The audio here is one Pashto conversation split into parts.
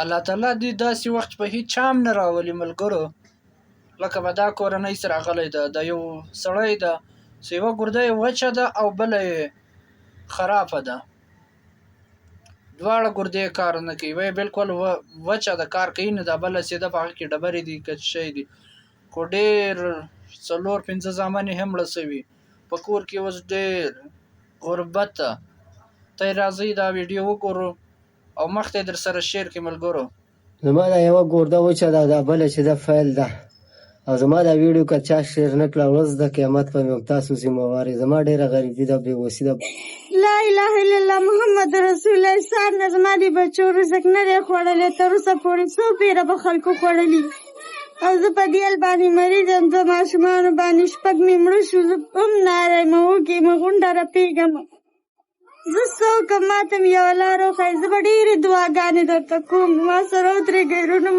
الله تعالی دې داسې وخت په هیچا هم نه راولي ملګرو. لکه به دا کورنۍ سره راغلی ده، دا یو سړی ده چې یوه ګرده یې وچه ده او بله یې خرابه ده. دواړه ګردې کار نه کوي. یوه یې بالکل وچه ده، کار کوي نه، دا بله چې ده په هغه کې ډبرې دي که څه شی دي. خو ډېر څلور پنځه زامن یې هم مړه شوي. په کور کې اوس ډېر غربت ده. ته راځئ دا ویډیو وګورو او مخته یې درسره شیر کړئ ملګرو. زما دا یوه ګرده وچه ده، دا بله چې ده فیل ده. او زما دا ویډیو که چا شیر نه کړه، ورځ د قیامت به مې تاسو ذمه وار یئ. زما ډېره غریبي ده، بې وسي ده. لا اله الا الله محمد رسول الله. سهار نه زما د بچو رزق نه دی خوړلی تر اوسه پورې، څو پېره به خلکو خوړلي. او زه په دې حال باندې مریض یم، دوه ماشومانو باندې شپږ مې مړه شو. زه هم ناره یم، وږې یم، غونډه رپېږم. زه څه وکړم؟ ما ته مې یوه لاره وښایئ. زه به ډېرې دعاګانې درته کوم، ما سره ودرېږئ وروڼو.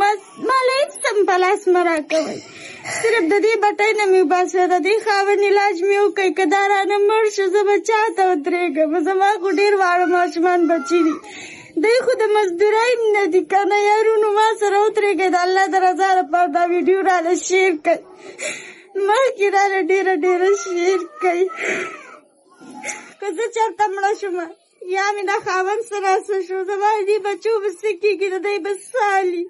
ما له هېڅ هم په لاس مه راکوئ، صرف د دې بټۍ نه مې وباسئ، د دې خاوند علاج مې وکړئ. که دا رانه مړ شو زه به چا ته ودرېږم؟ زما خو ډېر واړه ماشومان بچي دي، دوی خو د مزدورۍ هم نه دي که نه. یارونو ما سره ودرېږئ، د الله د رضا لپاره دا ویډیو راله شیر کړئ، مخکې راله ډېره ډېره شیر کړئ. که زه چېرته مړه شوم یا مې د خاوند سره څه شو، زما د دې بچو به څه کېږي؟ د دوی به څه حال وي؟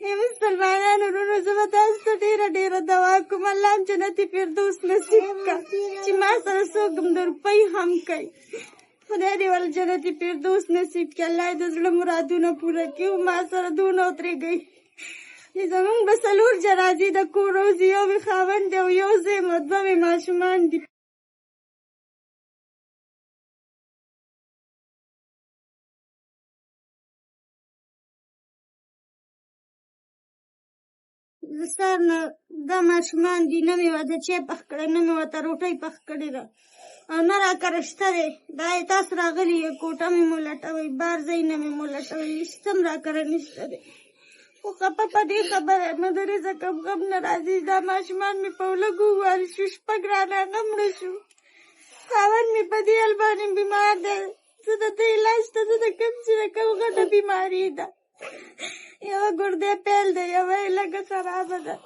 ای مسلمانانو وروڼو، زه به تاسو ته ډېره ډېره دعا کوم، الله هم جنت فردوس نصیب کړه چې ما سره څوک هم د روپۍ هم کوي. خدای دې ول جنت فردوس نصیب کړي، الله دې د زړه مرادونه پوره کړي. او ما سره دونه ودرېږئ. زمونږ به څلور جنازې د کور وځي، یو مې خاوند دی او یو زه یم او دوه مې ماشومان دي. زه سهار نه دا ماشومان دي، نه مې ورته چای پخ کړی، نه مې ورته روټۍ پخ کړې ده او نه راکره شته دی. دا یې تاسو راغلي یې، کوټه مې مو لټوئ، بار ځایونه مې مو لټوئ، هېڅ هم راکره نشته دی. خو خفه په دې خبره یم، د رزق او غم نه راځي. دا ماشومان مې په لږو ووهل شو، شپږ رانه هغه مړه شو. خاوند مې په دې حال باندې بیمار دی، زه د دې علاج ته زه د کوم ځای نه کوم، غټه بیماري ده. یوه ګردې پیل دی، یوه یې لږه خرابه ده.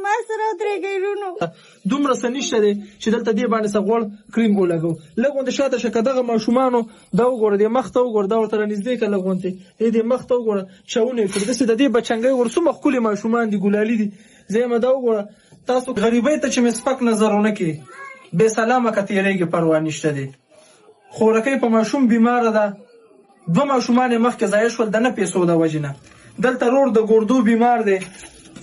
ما سره ودرېږئ وروڼو. دومره څه نشته دی چې دلته دې باندې څه غوړ کریم ولګو. لږ غوندې شاته شه، که دغه ماشومانو دا وګوره، دې مخ ته وګوره، دا ورته رانږدې که لږ غوندې، دې مخ ته وګوره، چاونه یې کړي داسې. د دې بچنګۍ وګوره، څومره ښکلي ماشومان دي، ګلالي دي. زه یم دا وګوره، تاسو غریبۍ ته چې مې سپک نظر ونه کړي، بې سلامه که تېرېږي پروا نشته دی. خورکۍ په ماشوم بیماره ده، دوه ماشومان یې مخکې ضایع شول د نه پیسو د وجې نه. دلته رور د ګردو بیمار دی،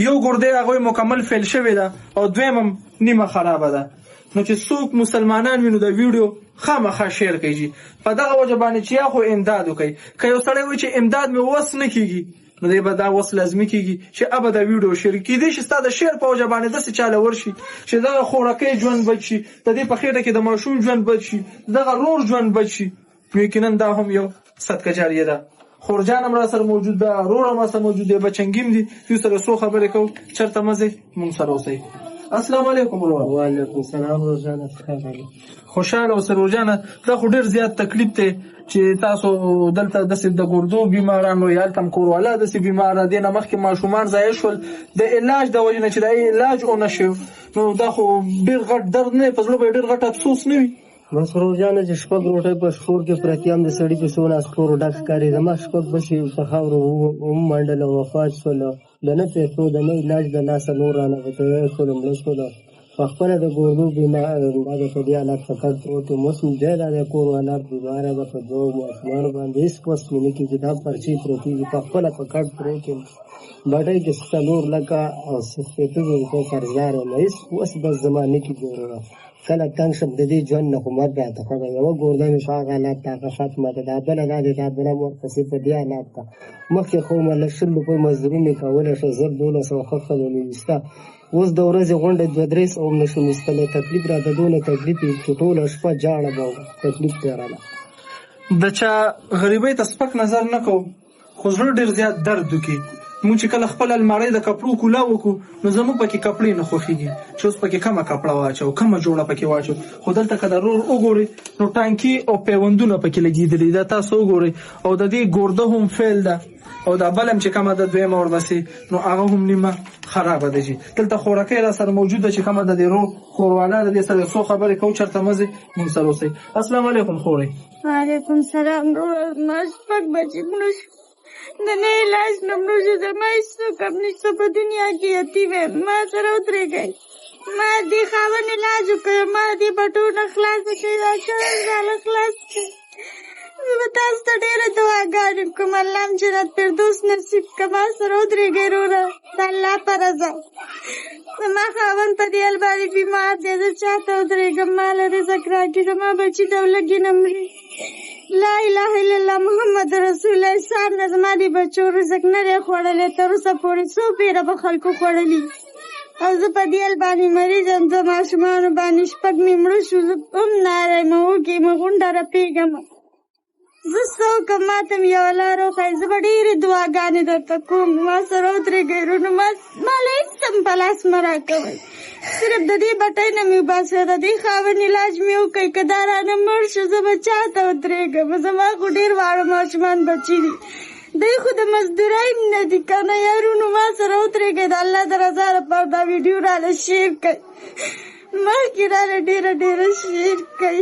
یو ګردی هغوی مکمل فیل شوې ده او دویم هم نیمه خرابه ده. نو چې څوک مسلمانان وي نو د ویډیو خامخا شیر کوي جي، په دغه وجه باندې چې یا خو امداد وکړي. که یو سړی وایي چې امداد مې وس نه کېږي، نو دی به دا وس لازمي کېږي چې ابه دا ویډیو شیر کېدای شي. ستا د شعر په وجه باندې داسې چاله ورشي چې دغه خورکۍ ژوند بچ شي، د دې په خېټه کې د ماشوم ژوند بچ شي، دغه رور ژوند بچ شي. نو یقینا دا هم یو صدقه جاریه ده. خورجان هم راسره موجود ده، ورور هم راسره موجود دی، بچنګي هم دي. دوی سره څو خبرې کوو. چېرته مه ځئ، موږ سره اوسئ. السلام علیکم ورور. وعلیکم السلام ورور جانه، خوشحاله اوسئ ورور جانه. دا خو ډېر زیات تکلیف دی چې تاسو دلته داسې د ګردو بیمارانو یا هلته هم کوروالا داسې بیماره دې نه مخکې ماشومان ضایع شول د علاج د وجې نه، چې د علاج ونه شو. نو دا خو ډېر غټ درد نه دی، په زړه به یې ډېر غټ افسوس نه وي؟ بس ورور جانه، چې شپږ روټۍ په شخور کې پرتې هم د سړي په څونه اسپورو ډک ښکاري. زما شپږ بچي په خاورو ومنډل او وفات شول، د نه پیسو د نه علاج د لاسه نور رانه شول، مړه شول. په خپله د ګردو بیمار دا د په دې حالت په کټ پروت یم. اوس مې دی دا د کور والا بیماره به په دوو ماشومانو باندې هېڅ وس مې نه کېږي، دا پرچې پرتې دي. په خپله په کټ پروت یم، بټۍ کې 4,60,000 روپۍ قرضدار یم. هېڅ وس بس زما نه کېږي وروره. کله تنګ شم د دې ژوند نه خو مرګ راته ښه دی. یوه ګرده مې په هغه حالت ته هغه ختمه ده، دا بله دا دی، دا بله هم ورپسې په دې حالت ده. مخکې خو مې له 20 روپۍ مزدوري مې کولی شوه، 1200 ښه ښه به مې ویسته. اوس د ورځې غونډه 200-300 هم نه شم ویستلی. تکلیف راته دونه تکلیف وي چې ټوله شپه جاړه به تکلیف تېرله. د چا غریبۍ ته سپک نظر نه کوو، خو زړه ډېر زیات درد وکړي. موږ چې کله خپله المارۍ د کپړو کولا وکړو نو زموږ پکې کپړې نه خوښېږي چې اوس پکې کمه کپړه واچو، کمه جوړه پکې واچو. خو دلته که د رور وګورئ نو ټانکي او پیوندونه پکې لګېدلي، دا تاسو وګورئ. او د دې ګرده هم فیل ده او دا بل هم چې کومه ده دویمه ورپسې نو هغه هم نیمه خرابه ده جي. دلته خورکۍ را سره موجوده چې کومه ده د ورور کورواله ده، دې سره یو څو خبرې کوو، چېرته مه ځئ، موږ سره اوسئ. السلام علیکم خورې. وعلیکم سلام وروره. ما شپږ بچي مړه شو، د نه علاج نه مړه شو. زما هېڅوک هم نشته په دنیا کې، یتیم یم. ما سره ودرېږئ، ما دې خاوند علاج وکړ، ما دې بټو نه خلاص کړئ، دا قرض راله خلاص کړئ. زه به تاسو ته ډېره دعاګانې کوم، الله مې جنت فردوس نصیب کړه. ما سره ودرېږئ وروره، د الله په رضا. زما خاوند په دې حال باندې بیمار دی، زه چا ته ودرېږم؟ ما له رزق راکړي، زما بچي د لږې نه مري. لا اله الا الله محمد رسول الله. سهار نه زما دې بچو رزق نه دی خوړلی، تر اوسه پورې څو پېره به خلکو خوړلي، او زه په دې حال باندې مریض یم. دوه ماشومانو باندې شپږ مې مړه شو، زه هم ناره یم، وږې یم، غونډه رپېږم. زه څه وکړم؟ ما ته مې یوه لاره وښایئ. زه به ډېرې دعاګانې درته کوم، ما سره ودرېږئ وروڼو. ما له هېڅ هم په لاس مه راکوئ، صرف د دې بټۍ نه مې وباسئ، د دې خاوند علاج مې وکړئ. که دا رانه مړ شو زه به چا ته ودرېږم؟ زما خو ډېر واړه ماشومان بچي دي، دوی خو د مزدورۍ هم نه دي که نه. یارونو ما سره ودرېږئ، د الله د رضا لپاره دا ویډیو راله شیر کړئ، مخکې راله ډېره ډېره شیر کړئ.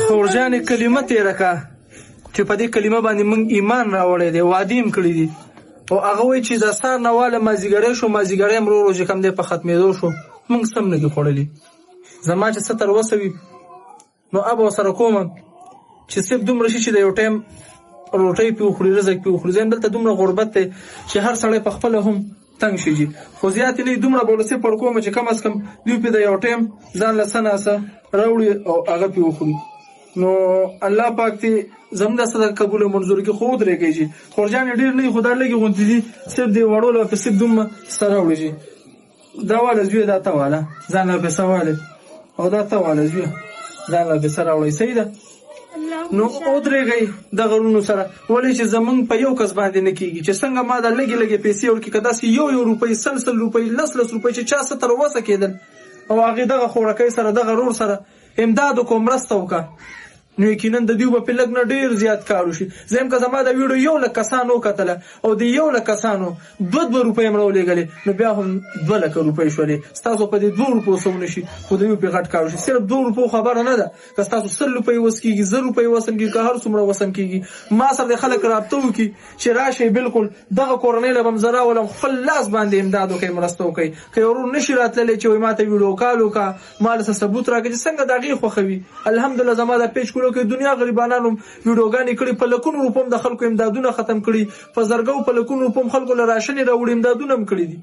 خورجانې کلمه تېره که چې په دې کلمه باندې موږ ایمان راوړی دی، وعدې هم کړې دي. او هغه وایي چې د سهار نه واله مازدیګری شو، مازدیګری هم ورو ورو چې کوم دی په ختمېدو شو، موږ څه هم نه دي خوړلي. زما چې څه تر وسه وي نو اب ورسره کوم چې صرف دومره شي چې د یو ټایم روټۍ پې وخوري، رزق پې وخوري. زه دلته دومره غربت دی چې هر سړی په خپله هم تنګ شي جي، خو زیاتې نه دومره به ورسې پر کوم چې کم از کم دوی پې د یو ټایم ځان له څه ناڅه راوړي او هغه پې وخوري. نو الله پاک دې زموږ د صدقه قبول او منظور کړي. خو ودرېږئ جي، خورجانې ډېر نه دي، خو دا لږې غوندې دي، صرف دې وړو له پې صرف دومره څه راوړي جي. دا واله زویه، دا ته واله، ځان له پې څه والې، او دا ته واله زویه، ځان له پې څه راوړئ. صحیح ده؟ نو ودرېږئ دغه وروڼو سره، ولې چې زمونږ په یو کس باندې نه کېږي چې څنګه ما دا لږې لږې پیسې ورکړي، که داسې یو یو روپۍ، سل سل روپۍ، لس لس روپۍ چې چا څه تر وسه کېدل او هغې دغه خورکۍ سره دغه رور سره امداد وکړو، مرسته وکړه، نو یقینا د دوی به پې لږ نه ډېر زیات کار وشي. زه هم که زما دا ویډیو 1 لک کسانو وکتله او د 1 لک کسانو 2 روپۍ هم راولېږلې، نو بیا هم 2 لکه روپۍ شولې. ستاسو په دې 2 روپو څه ونه شي، خو د یو پې غټ کار وشي. صرف 2 روپو خبره نه ده، که ستاسو 100 روپۍ وس کېږي، 1000 روپۍ وسم کېږي، که هر څومره وسم کېږي، ما سره د خلک رابطه وکړي چې راشئ، بالکل دغه کورنۍ له به هم زه راولم، خپل لاس باندې امداد وکړئ، مرسته وکړئ. که یو ورور نه شي راتللی چې وایي ما ته ویډیو کال وکړه، ما له څه ثبوت راکړه چې څنګه د هغې خوښوي، الحمدلله زما دا پیج کولو کې دنیا غریبانانو ویډیوګانې کړي، په لکونو روپو هم د خلکو امدادونه ختم کړي، په زرګو په لکونو روپو هم خلکو له راشنې راوړي، امدادونه هم کړي دي.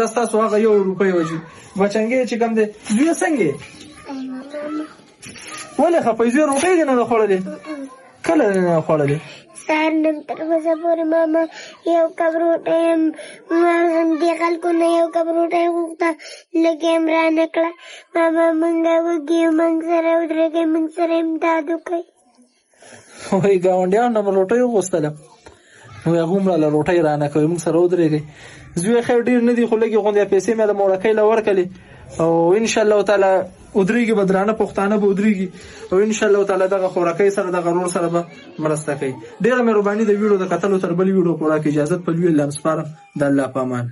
دا ستاسو هغه 1 روپۍ وه جي. بچنګې چې کوم دی زویه څنګه یې؟ ولې خفه یې زویه؟ روټۍ دې نه ده خوړلې؟ کله دې نه ده خوړلې؟ سهار نن تر اوسه پورې ماما یو کپ روټۍ هم دې خلکو نه یو کپ روټۍ غوښته، لږ یې هم رانه کړه. ماما موږ وږي یو، موږ سره ودرېږئ، موږ سره امداد وکړئ. وایي ګاونډیانو نه مو روټۍ وغوښتله، نو هغه هم راله روټۍ رانه کوي، موږ سره ودرېږئ. زوی خیر ډېر نه دي، خو لږې غوندې پیسې مې له مورکۍ له ورکړلې، او ان شاء الله تعالی ودرېږي به، درانه پښتانه به ودرېږي، او ان شاء الله تعالی دغه خورکۍ سره دغه ورور سره به مرسته کوي. ډېره مهرباني د ویډیو د کتلو، تر بل ویډیو پورې اجازت په لوی الله سپارم، د الله په امان.